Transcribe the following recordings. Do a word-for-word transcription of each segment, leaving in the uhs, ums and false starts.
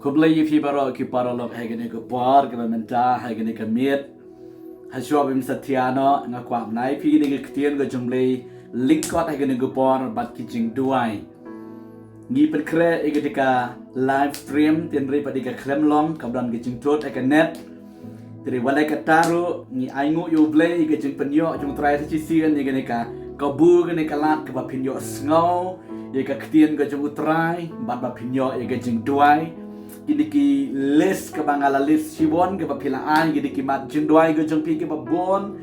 Khublei ïa phi baroh ki paralok ha kane ka por kaba mynta, ha kane ka miet. Hashwa bym sa thiah noh, nga kwah ban ai phi kane ka ktien ka jong U Blei lyngkot ha kane ka por bad ki jingduwai. Ngi pynkhreh ïa kane ka live stream, tynrai pat ïa ka khlem long, ka don ka jingthut ha ka net. Te wat la katta ruh ngi ainguh ïa U Blei ïa ka jingpynïoh jong U Trai sa shisien ïa kane ka kabu, kane ka lad kaba phin ïohsngew ïa ka ktien ka jong U Trai bad ba phin ïoh ïa ka jingduwai. Kine ki list kaba nga la list shibun kaba phi la ai, kine ki mat jingduwai ka jong phi kiba bun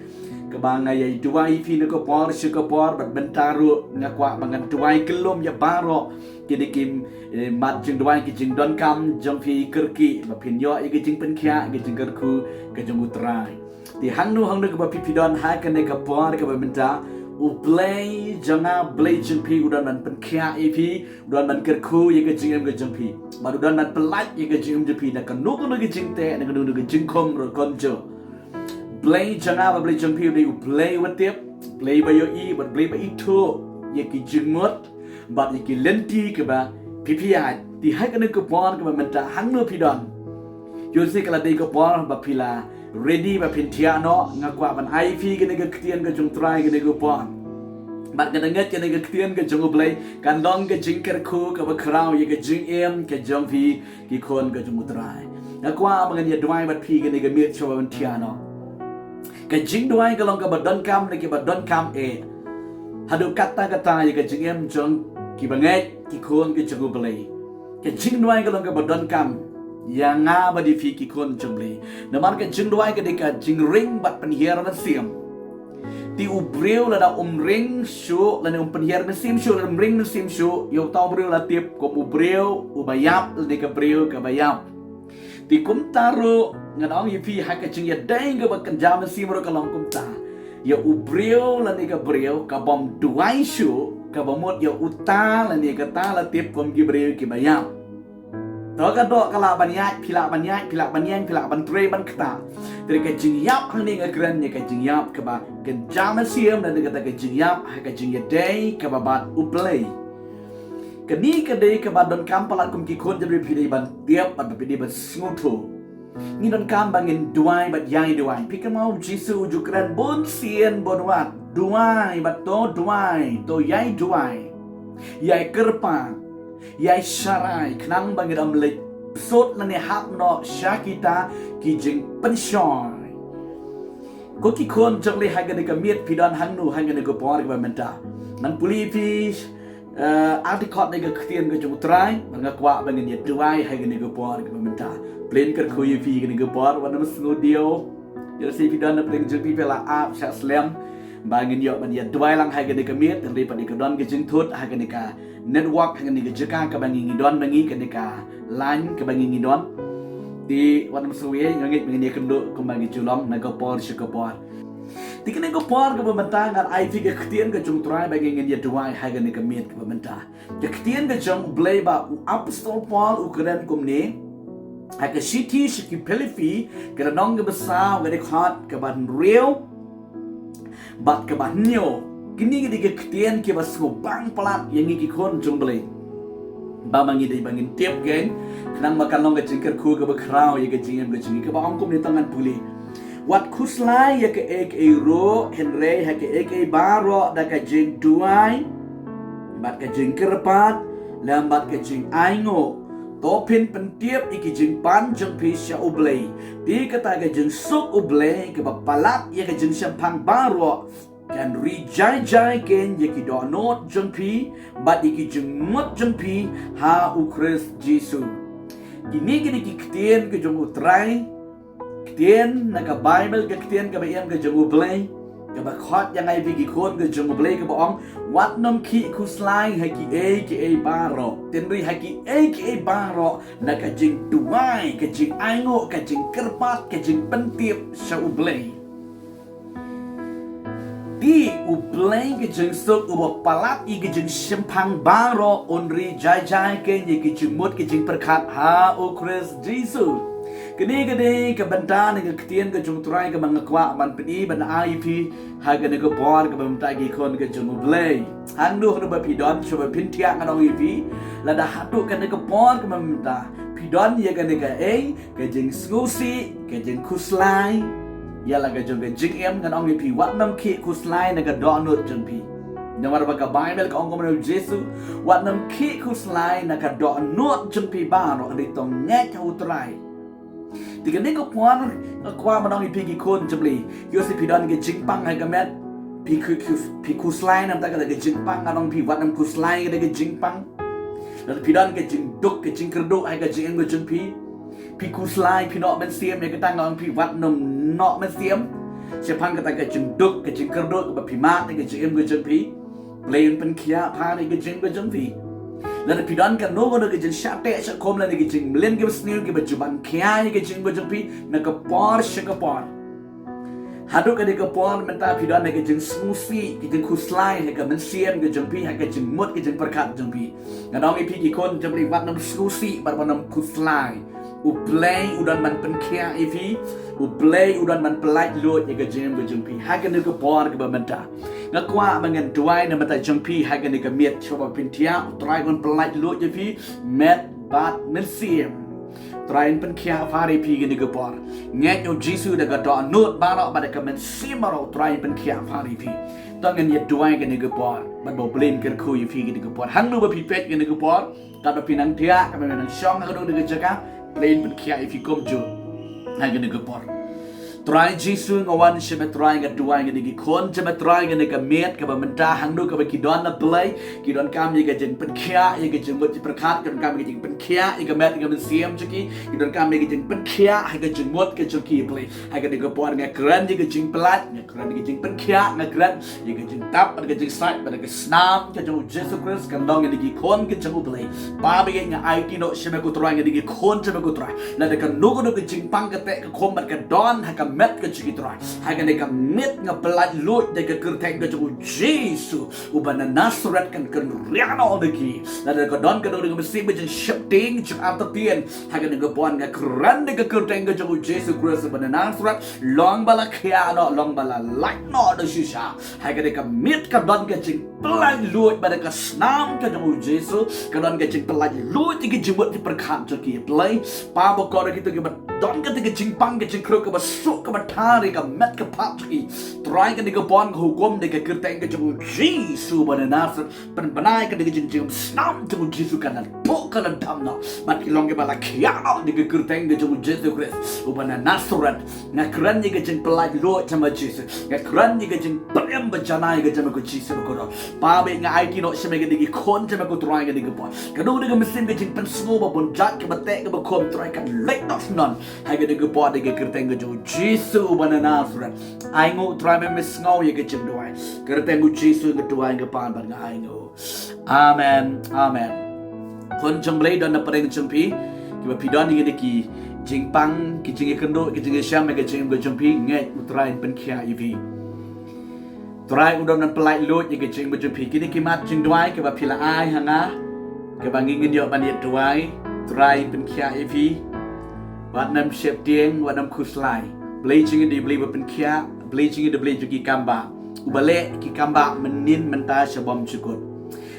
kaba nga ïai duwai ïa phi na ka por sha ka por, bad mynta ruh nga kwah ba ngan duwai kyllum ïa baroh kine ki, eh, mat jingduwai, ki jingdonkam jong phi, kyrkieh ba phin ïoh ïa ka jingpynkhiah, ka jingkyrkhu ka jong U Trai. Te hangno hangno kaba phi phi don ha kane ka por kaba mynta, U Blei jong nga, U Blei jong phi u don ban pynkhiah ïa phi, u don ban kyrkhu ïa ka jingim ka jong phi, bad u don ban pyllait ïa ka jingim jong phi na kano kano ka jingteh, na kano kano ka jingkhum ruh kumjuh. Blei jong nga bad Blei jong phi u dei U Blei uba tip, Blei ba ïohi bad Blei ba ithuh ïa ki jingmut bad ïa ki lynti kaba phi phi ïaid. Te ha kane ka por kaba mynta, hangno phi don, ïoh lehse ka la dei ka por ba phi la ready ba phin thiah noh, nga kwah ban ai phi kane ka ktien ka jong U Trai kane ka por. Bad nga ngeit kane ka ktien ka jong U Blei kan long ka jingkyrkhu kaba khraw ïa ka jingim ka jong phi, ki khun ka jong U Trai. Nga kwah ba ngan ïa duwai bad phi kane ka miet shuwa ban thiah noh. Ka jingduwai ka long kaba donkam na kiba donkam eh. Haduh katta katta ïa ka jingim jong kiba ngeit, ki khun ka jong U Blei. Ka jingduwai ka long kaba donkam ïa nga bad ïa phi, ki khun jong U Blei. Namar ka jingduwai ka dei ka jingring bad pynhiar mynsiem. Te u briew lada um ring shuh lane um pynhiar mynsiem shuh, lada um ring mynsiem shuh, ïa uta u briew la tip kum u briew uba ïap lane ka briew kaba ïap. Te kumta ruh ngan ong ïa phi, ha ka jingïadei kaba kynja mynsiem ruh ka long kumta. Ïa u briew lane ka briew kabym duwai shuh, kaba mut ïa uta lane kata la tip kum ki briew kiba ïap. To ka doh ka lah ban ïaid, phi lah ban ïaid, phi lah ban ïeng, phi lah ban trei ban ktah. Te ka jingïap hangne nga kren ïa ka jingïap kaba kynja mynsiem, lane kata ka jingïap ha ka jingïadei kaba bad U Blei. Kane ka dei kaba donkam palat kum ki khun jong U Blei, phi dei ban tip bad phi dei ban sngewthuh. Ngi donkam ba ngin duwai bad ïai duwai. Phi kynmaw U Jisu u ju kren bunsien bun wat, duwai bad to duwai, to ïai duwai, ïai kyrpad, ïai sharai, khnang ba ngin ym leit bsut lane hap noh sha kita ki jingpynshoi. Ko ki khun jong U Blei, ha kane ka miet phi don hangno ha kane ka por kaba mynta, ngan pule ïa phi, eh, ar dkhot na ka ktien ka jong U Trai, bad nga kwah ba ngin ïa duwai ha kane ka por kaba mynta. Blei un kyrkhu ïa phi ha kane ka por, wat nym sngew diaw. Ïoh lehse phi don na pdeng jong phi, phi la ap shah slem ba ngin ïoh ban ïa duwai lang ha kane ka miet, hynrei pat ka don ka jingthut ha kane ka network, ha kane ka jaka kaba ngi ngi don ma ngi, kane ka line kaba ngi ngi don. Te wat nym sngew ei, nga ngeit ba ngin ïa kynduh kumba ngi ju long na ka por sha ka por. Te kane ka por kaba mynta ngan ai phi ka ktien ka jong U Trai ba ngin ngin ïa duwai ha kane ka miet kaba mynta. Ka ktien ka jong U Blei ba u apostol Paul u kren kumne ha ka shithi sha ki Philippi, ka lynnong kaba saw, ka dkhot kaba hynriew bad kaba hynñiew. Kine ki dei ki ktien kiba sngewbang palat ïa ngi ki khun jong U Blei. Ba ma ngi dei ba ngin tip kein, khnang ba kan long ka jingkyrkhu kaba khraw ïa ka jingim ka jong ngi, kaba ong kumne, to ngan pule. Wat khuslai ïa kaei kaei ruh, hynrei ha kaei kaei baroh da ka jingduwai bad ka jingkyrpad lem bad ka jingainguh, to phin pyntip ïa ki jingpan jong phi sha U Blei. Te kata ka jingsuk U Blei kaba palat ïa ka jingshemphang baroh kan ri jai jai kein ïa ki dohnud jong phi bad ïa ki jingmut jong phi ha U Khrist Jisu. Kine ki dei ki ktien ka jong U Trai. Ktien na ka Baibl, ka ktien kaba im ka jong U Blei, kaba khot ïa ngi phi ki khun ka jong U Blei, kaba ong, wat nym khih khuslai ha kiei kiei baroh, hynrei ha kiei kiei baroh na ka jingduwai, ka jingainguh, ka jingkyrpad, ka jingpyntip sha U Blei. Te U Blei ka jingsuk uba palat ïa ka jingshemphang baroh un ri jai jai kein ïa ka jingmut ka jingpyrkhat ha U Khrist Jisu. Kane ka dei ka bynta na ka ktien ka jong U Trai kaba nga kwah ban pyni ban ai phi ha kane ka por kaba mynta, ki khun ka jong U Blei. Hangno hangno ba phi don, shuwa ba phin thiah, ngan ong ïa phi, lada haduh kane ka por kaba mynta phi Don ïa kane ka ei, ka jingsngewsih, ka jingkhuslai ïa la ka jong ka jingim. Ngan ong ïa phi, wat nym khih khuslai na ka dohnud jong phi. Namar ba ka Baibl ka ong kumno, Jisu, wat nym khih khuslai na ka dohnud jong phi baroh, hynrei to ngeit ha U Trai. Te kane ka por nga kwah ban ong ïa phi ki khun jong U Blei, ïoh lehse phi don ka jingpang ha ka met, phi khu-, khu-, phi khuslai namar kata ka jingpang. Ngan ong ïa phi, wat nym khuslai kata ka jingpang. Lada phi don ka jingduk, ka jingkyrduh ha ka jingim ka jong phi, phi khuslai, phi noh mynsiem ïa kata, ngan ong ïa phi, wat nym noh mynsiem shaphang kata ka jingduk, ka jingkyrduh kaba phi mad ha ka jingim ka jong phi. Blei un pynkhiah pha ïa ka jingim ka jong phi. Lada phi don kano kano ka jingshah teh shah khum lane ka jingmlien kaba sniew kaba ju ban khia ïa ka jingim ka jong phi na ka por sha ka por, haduh kane ka por mynta phi don ha ka jingsngewsih, ka jingkhuslai ha ka mynsiem ka jong phi, ha ka jingmut ka jingpyrkhat jong phi. Ngan ong ïa phi ki khun jong U Blei, wat nym sngewsih bad wat nym khuslai. U Blei u don ban pynkhiah ïa phi. U Blei u don ban pyllait luid ïa ka jingim ka jong phi ha kane ka por kaba mynta. Nga kwah ba ngan duwai na ka bynta jong phi ha kane ka miet, shuwa ba phin thiah, U Trai un pyllait luid ïa phi met bad mynsiem. Trai un pynkhiah pha ïa phi kane ka por. Ngeit ïa U Jisu da ka dohnud baroh bad da ka mynsiem baroh, Trai un pynkhiah pha ïa phi. To ngin ïa duwai kane ka por bad ba U Blei un kyrkhu ïa phi kane ka por. Hangno ba phi peit kane ka por, katba phi nang thiah, katba phi nang shong ha kano kano ka jaka, Blei un pynkhiah ïa phi kumjuh ha kane ka por. Trai Jisu, nga wan sha me Trai, nga duwai ïa kine ki khun jong me Trai, ïa kane ka miet kaba mynta, hangno kaba ki don na Blei, ki donkam ïa ka jingpynkhiah ïa ka jingmut jingpyrkhat, ki donkam ïa ka jingpynkhiah ïa ka met ïa ka mynsiem jong ki, ki donkam ïa ka jingpynkhiah ha ka jingmut ka jong ki Blei. Ha kane ka por nga kren ïa ka jingpyllait, nga kren ïa ka jingpynkhiah, nga kren ïa ka jingtap bad ka jingsait bad ka snam ka jong U Jisu Khrist kan long ïa kine ki khun ka jong U Blei. Bad nga aiti noh sha me ko Trai ïa kine ki khun jong me ko Trai. Lada kano kano ka jingpang ka teh ka khum bad ka don ha ka met ka jong ki Trai, ha kane ka miet nga pyllait luid da ka kyrteng ka jong U Jisu uba na Nasareth, kan kynriah noh ïa ki. Lada ka don kano kano ka mynsiem ka jingsheptieng jingartatien, ha kane ka por nga kren da ka kyrteng ka jong U Jisu Khrist uba na Nasareth, long ba la khiah noh, long ba la lait noh da shisha. Ha kane ka miet ka don ka jingpyllait luid bad da ka snam ka jong U Jisu, ka don ka jingpyllait luid ïa ka jingmut jingpyrkhat jong ki Blei. Bad ba ko Trai, kito kiba don kata ka jingpang ka jingkyrduh kaba suk kaba thar ïa ka met ka phad jong ki, Trai, kane ka por nga hukum da ka kyrteng ka jong U Jisu uba na Nasareth, pynbna ïa ka da ka jing, jingsnam jong U Jisu, kan da pok, kan da dam noh bad ki long kiba la khiah noh da ka kyrteng ka jong U Jisu Khrist uba na Nasareth. Nga kren ïa ka jingpyllait luid jong me Jisu. Nga kren ïa ka jingpynim ba janai ka jong me ko Jisu ko Trai. Bad nga aiti noh sha me ïa kine ki khun jong me ko Trai ïa kane ka por. Kano kano ka mynsiem ka jingpynsngew ba bun jait kaba teh kaba khum, Trai, kan leit noh shnong ha kane ka por da ka kyrteng ka jong U Jisu uba na Nasareth. Ainguh Trai, me me sngew ïa ka jingduwai. Kyrteng U Jisu nga duwai, nga pan bad nga ainguh. Amen. Amen. Khun jong U Blei, don na pdeng jong phi kiba phi don ïa kine ki jingpang, ki jingïakynduh, ki jingïashem ha ka jingim ka jong phi, ngeit U Trai un pynkhiah ïa phi. Trai u don ban pyllait luid ïa ka jingim ka jong phi. Kine ki mat jingduwai kiba phi la ai ha nga, kiba ngi ngin ïoh ban ïa duwai. Trai un pynkhiah ïa phi. Wat nym sheptieng, wat nym khuslai. Blei jong ngi u dei Blei ba pynkhiah, Blei jong ngi u dei Blei jong ki kambah, uba leh ki kambah mynnin mynta sha bymjukut.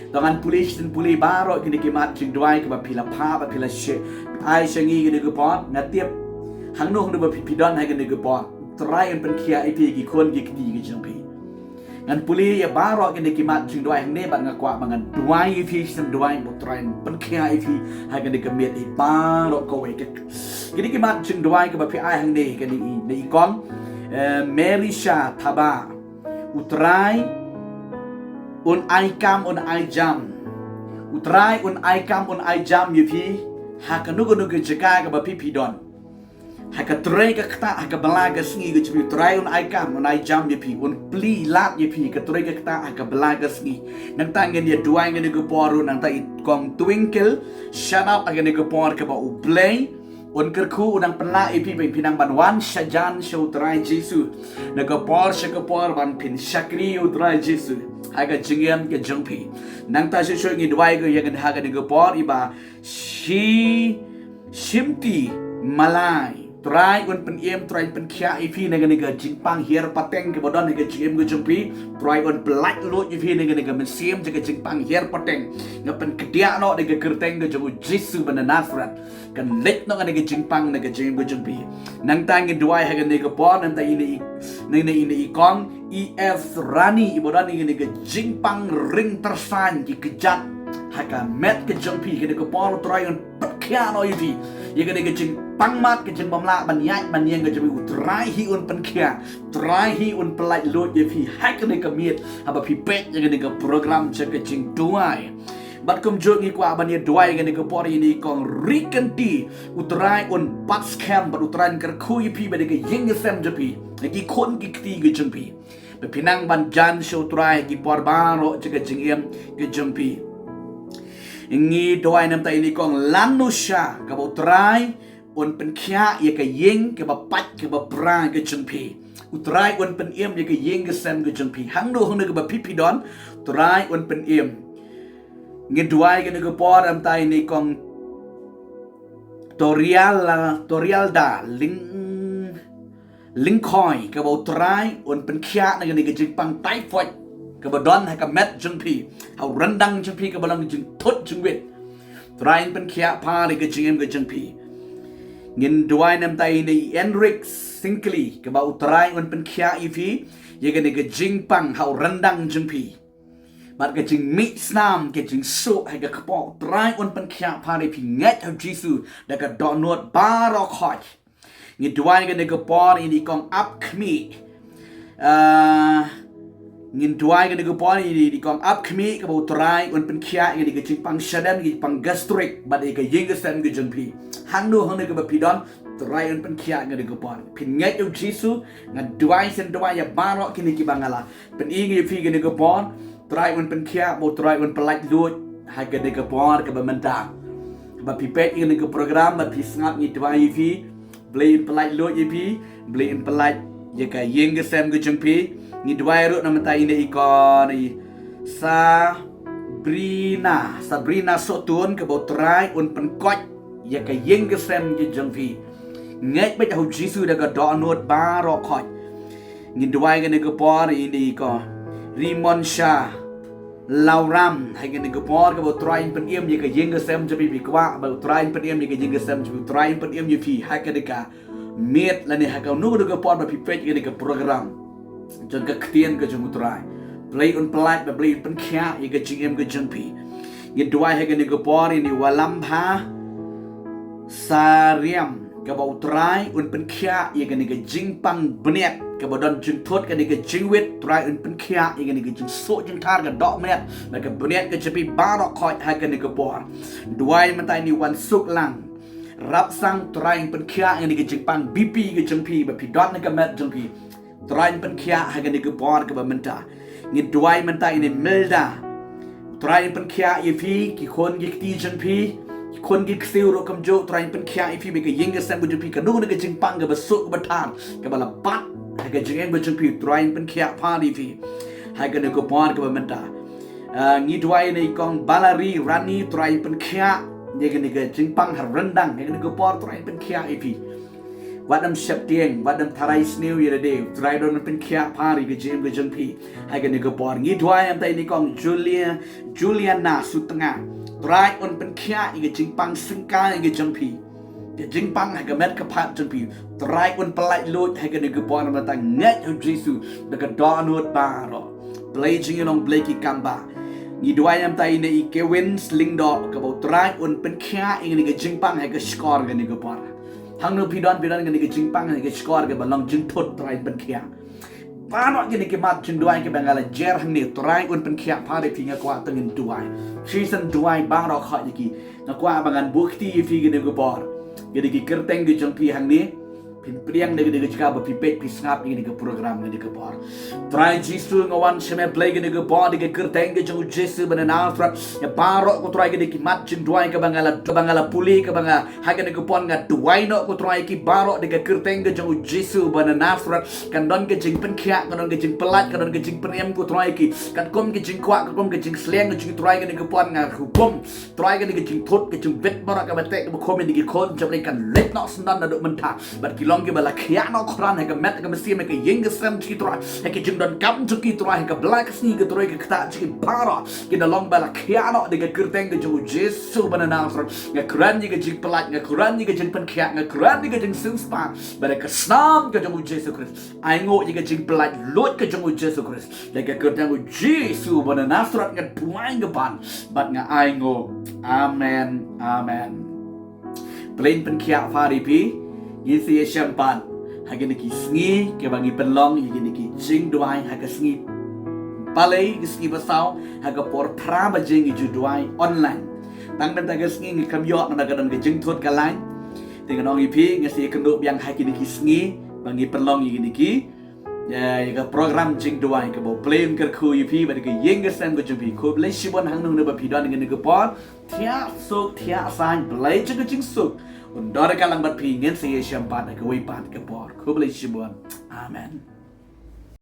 To ngan pule shisien pule baroh kine ki mat jingduwai kiba phi la phah, ba phi la share, ai sha ngi kine ki por. Nga tip hangno hangno ba phi, phi don ha kine ki por, Trai un pynkhiah ïa phi, ki khun ki kti ki jong phi. Ngan pule ïa baroh kine ki mat jingduwai hangne bad nga kwah ba ngan duwai ïa phi shisien, duwai ba U Trai un pynkhiah ïa phi ha kane ka miet ïa baroh kawei. Kine ki mat jingduwai kiba phi ai hangne, kane i, ne i kong, eh, Mary Shah Thaba. U Trai un ai kam, un ai jam. U Trai un ai kam, un ai jam ïa phi ha kano kano ka jaka kaba phi, phi don. Ha ka trei ka ktah, ha ka bylla ka sngi ka jong phi, U Trai un ai kam, un ai jam ïa phi, un plie lad ïa phi ha ka trei ka ktah, ha ka bylla ka sngi. Nangta ngin ïa duwai ha kane ka por ruh, nangta i kong Twinkle Shanap, ha kane ka por kaba U Blei un kyrkhu, un nang pynlah ïa phi ba phin nang ban wan shajan sha U Trai Jisu na ka por sha ka por, ban pynshakri ïa U Trai Jisu ha ka jingim ka jong phi. Nangta shuh shuh ngi duwai ïa kane ha kane ka por, i Bah Shi, Shimti Malai. Trai un pynim, Trai un pynkhiah ïa phi na kane ka jingpang hiar pateng kaba don ha ka jingim ka jong phi. Trai un pyllait luid ïa phi na kane ka mynsiem jong ka jingpang hiar pateng. Nga pynkyndiah noh da ka kyrteng ka jong u Jisu ba na Nazareth. Kan leit noh kane ka jingpang na ka jingim ka jong phi. Nangta ngin duwai ha kane ka por, nangta ine i, ine ine i kong E F Rani iba don ïa kane ka jingpang ring tyrsain ki kjat ha ka met ka jong phi. Kane ka por Trai un pynkhiah noh ïa phi ïa kane ka jingpang mat, ka jingbymlah ban ïaid ban ïeng ka jong phi. U Trai hi un pynkhiah, Trai hi un pyllait luid ïa phi ha kane ka miet haba phi peit ïa kane ka program jong ka jingduwai. Bad kumjuh ngi kwah ban ïa duwai ïa kane ka por ïa ine i kong Rikynti, u Trai un bat skhem bad u Trai un kyrkhu ïa phi bad ïa ka ïing ka sem jong phi, ïa ki khun ki kti ka jong phi, ba phin nang ban jan sha u Trai ha ki por baroh jong ka jingim ka jong phi. Ngi duwai namar ïa ine i kong Lanusha, kaba u Trai un pynkhiah ïa ka ïing kaba pait kaba pra ka jong phi. U Trai un pynim ïa ka ïing ka sem ka jong phi. Hangno hangno kaba phi phi don, Trai un pynim. Ngi duwai kane ka por namar ïa ine i kong Torial, Torialda Ling, Lyngkhoi, kaba u Trai un pynkhiah na kane ka jingpang typhoid kaba don ha ka met jong phi, ha u ryndang jong phi kaba long jingthut jingwit. Trai un pynkhiah pha ïa ka jingim ka jong phi. Ngin duwai namar ïa ine i Enrik Singkli, kaba u Trai un pynkhiah ïa phi ïa kane ka jingpang ha u ryndang jong phi. Bad ka jingmih snam, ka jingsuh ha ka kpoh, Trai un pynkhiah pha ïa phi, ngeit ha u Jisu da ka dohnud baroh khoit. Ngi duwai kane ka por ïa ine i kong Ap Khmih. Ah, ngin duwai kane ka por ïa ine i kong Ap Khmih, kaba u Trai un pynkhiah ïa kane ka jingpang shadem, ka jingpang gastric bad ïa ka ïing ka sem ka jong phi. Hangno hangno kaba phi don, Trai un pynkhiah ïa kane ka por. Phin ngeit ha u Jisu, nga duwai shen duwai ïa baroh kine kiba nga la pyni ïa phi kane ka por. Trai un pynkhiah, ba u Trai un pyllait luid ha kane ka por kaba mynta. Ba phi peit ïa kane ka program, ba phi sngap, ngi duwai ïa phi, Blei un pyllait luid ïa phi, Blei un pyllait ïa ka ïing ka sem ka jong phi. Ngi duwai ruh namar ïa ine i kong Sabrina, Sabrina Sotun, kaba u Trai un pynkoit ïa ka ïing ka sem ka jong phi. Ngeit beit ha u Jisu da ka dohnud baroh khoit. Ngin duwai kane ka por ïa ine i kong Rimonsha Lauram, ha kane ka por kaba u Trai un pynim ïa ka ïing ka sem jong phi. Phi kwah ba u Trai un pynim ïa ka ïing ka sem jong phi, u Trai un pynim ïa phi ha kane ka miet lane ha kano kano ka por ba phi peit ïa kane ka program jong ka ktien ka jong u Trai. Blei un pyllait bad Blei un pynkhiah ïa ka jingim ka jong phi. Ngin duwai ha kane ka por ïa ine i Walambha Sariam, kaba u Trai un pynkhiah ïa kane ka jingpang bniat kaba don jingthut, kane ka jingwit, Trai un pynkhiah ïa kane ka jingsuh jingthar, ka dohmed bad ka bniat ka jong phi baroh khoit ha kane ka por. Duwai mynta ïa ine i Wansuklang Rapsang, Trai un pynkhiah ïa kane ka jingpang B P ka jong phi ba phi don ha ka met jong phi. Trai un pynkhiah ha kane ka por kaba mynta. Ngin duwai mynta ïa ine i Melda. Trai un pynkhiah ïa phi, ki khun ki kti jong phi, ki khun ki ksiew ruh kumjuh, Trai un pynkhiah ïa phi bad ka ïing ka sem ka jong phi, kano kano ka jingpang kaba suh kaba thar kaba la bat ha ka jingim ka jong phi, Trai un pynkhiah pha ïa phi ha kane ka por kaba mynta. Ah, ngi duwai ïa ine i kong Balari Rani, Trai un pynkhiah ïa kane ka jingpang ha ryndang, ha kane ka por Trai un pynkhiah ïa phi. Wat nym sheptieng, wat nym tharai sniew ïa lade, Trai don pynkhiah pha ïa ka jingim ka jong phi ha kane ka por. Ngi duwai ïa ine i kong Julia, Juliana Sutnga. Trai un pynkhiah ïa ka jingpang syngkai ïa ka jong phi. Ka jingpang ha ka met ka phad jong phi, Trai un pyllait luid ha kane ka por namar ta ngeit ha u Jisu da ka dohnud baroh. Blei jong ngi long Blei ki kam ba. Ngi duwai ïa ine i Kewin Slingdoh, kaba u Trai un pynkhiah ïa kane ka jingpang ha ka shkor kane ka por. Hangno phi don, phi don kane ka jingpang ha ka shkor kaba long jingthut, Trai un pynkhiah. Baroh kine ki mat jingduwai kiba nga la jer hangne, Trai un pynkhiah pha ïa phi, nga kwah to ngin duwai. Shisien duwai baroh khoit ïa ki. Nga kwah ba ngan buh kti ïa phi kane ka por. Kine ki kyrteng ki jong phi hangne. Pdiang da ka jaka ba phi peit phi sngap ïa kane ka program ïa kane ka por. Trai Jisu nga wan sha me Blei ïa kane ka por da ka kyrteng ka jong u Jisu ba na Nasareth. Ïa baroh ko Trai kine ki mat jingduwai kaba nga la, ba nga la pule kaba nga ha kane ka por nga duwai noh ko Trai ki baroh da ka kyrteng ka jong u Jisu ba na Nasareth. Kan don ka jingpynkhiah, kan don ka jingpyllait, kan don ka jingpynim ko Trai ki. Katkum ka jingkwah, katkum ka jingsliang ka jong u Trai kane ka por nga hukum. Trai kane ka jingthut ka jingbit baroh kaba teh kaba khum ïa kine ki khun jong u Blei kan leit noh syndon naduh mynta. Bad ki long kiba la khiah noh khuram ha ka met ha ka mynsiem ha ka ïing ka sem jong ki Trai. Ha ka jingdonkam jong ki Trai ha ka bla ka sngi ka trei ka ktah jong ki baroh. Ki da long ba la khiah noh da ka kyrteng ka jong u Jisu ba na Nasareth. Nga kren ïa ka jingpyllait, nga kren ïa ka jingpynkhiah, nga kren ïa ka jingsiewspah. Bad ha ka snam ka jong u Jisu Khrist. Ai nguh ïa ka jingpyllait lut ka jong u Jisu Khrist. Da ka kyrteng u Jisu ba na Nasareth nga duwai nga pan. Bad nga ai nguh. Amen. Amen. Blei pynkhiah pha ïa phi. Ngin sa ïashem pat ha kine ki sngi kiba ngi pynlong ïa kine ki jingduwai ha ka sngi Palei, ka sngi Basaw ha ka por phra baje ngi ju duwai online. Tang mynta ka sngi ngi kam ïoh namar ka don ka jingthut ka line. Te ngan ong ïa phi ngi sa ïakynduh biang ha kine ki sngi ba ngi pynlong ïa kine ki ïa, ïa ka program jingduwai kaba U Blei un kyrkhu ïa phi bad ka ïing ka sem ka jong phi. Khublei shibun hangno hangno ba phi don ha kane ka por. Thiah suk thiah saiñ, Blei jong ka jingsuk un don ryngkat lang bad phi. Ngin sa ïashem pat ha kawei pat ka por. Khublei shibun. Amen.